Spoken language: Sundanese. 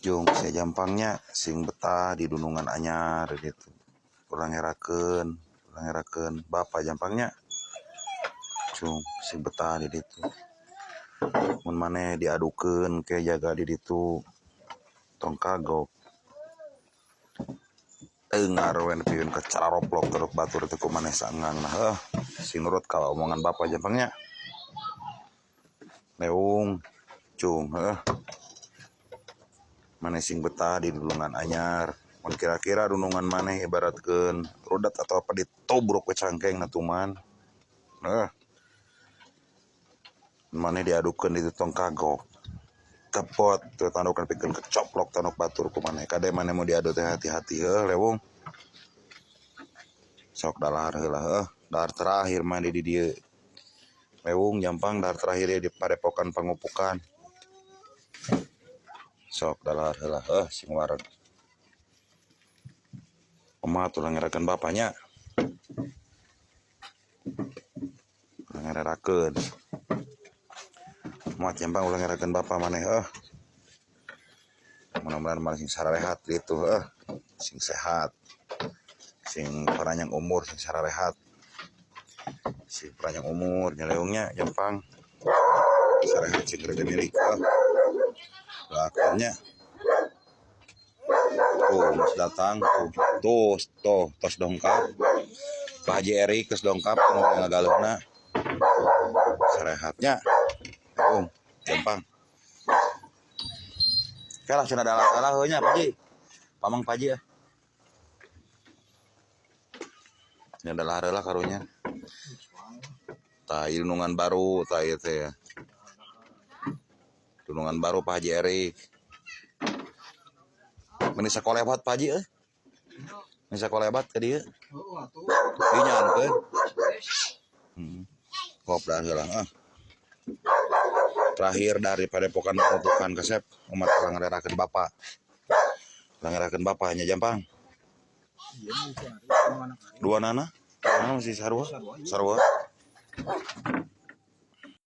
Jung sia Jampangnya sing betah di dunungan anyar gitu. Ulah ngerakeun Bapak Jampangnya. Cung sing betah di ditu. Mun maneh diadukeun ke jaga di ditu tong kagok. Tengar we nepikeun ka cararoplok tanduk batur teh ku maneh saengang nah heuh. Sing nurut ka omongan Bapak Jampangnya. Leung cung heuh. Maneh sing betah di dunungan anyar. Mun kira-kira dunungan maneh ibaratkeun rudet atau apa ditobrok we cangkeng na tuman. Heuh. Maneh diadukeun di tong kagok. Tepot teu tanduk nepikeun kecoplok tanduk batur ku maneh. Kade maneh mau diadu teh hati-hati heuh lewung. Sok dalahar heula heuh. Dahar terakhir maneh di dieu. Lewung Jampang dahar terakhir ya di padepokan Pangupukan. Sok dalahar heula heuh sing wareg. Kumaha tuh ngerakeun bapaknya. Ulah ngererakeun. Kumaha Jampang ulah ngerakeun bapak maneh heuh. Mudah-mudahan maneh sing sararehat gitu heuh. Sing sehat. Sing paranjang umur sing sararehat. Sing paranjang umur nya leungnya Jampang. Sarehat sing gede milik heuh. Doakeun nya. Tuh, geus datang tuh. Tuh, tuh, tos dongkap. Pak Haji Erik geus dongkap nu ngagaleuna. Sarehatnya. Om, Jampang. Oke lah, cenah dalah heuh nya Pak Haji. Pamang Pak Haji ya. Ini adalah heula karunya. Tah ieu dunungan baru tah ieu teh ya. Dunungan baru Pak Haji Erik. Meni sakolebat Pak Haji euy. Meni sakolebat ka dieu. Heeh atuh. Ieu nyaankeun. Kop dah heula ah. Terakhir dari padepokan Pangupukan kasep umat ulah ngarerakeun bapak. Ulah ngarerakeun bapak nya Jampang. Iya mau sehari sama anak hari. Dua nana? Dua nana masih sarua? Sarua, iya. Sarua.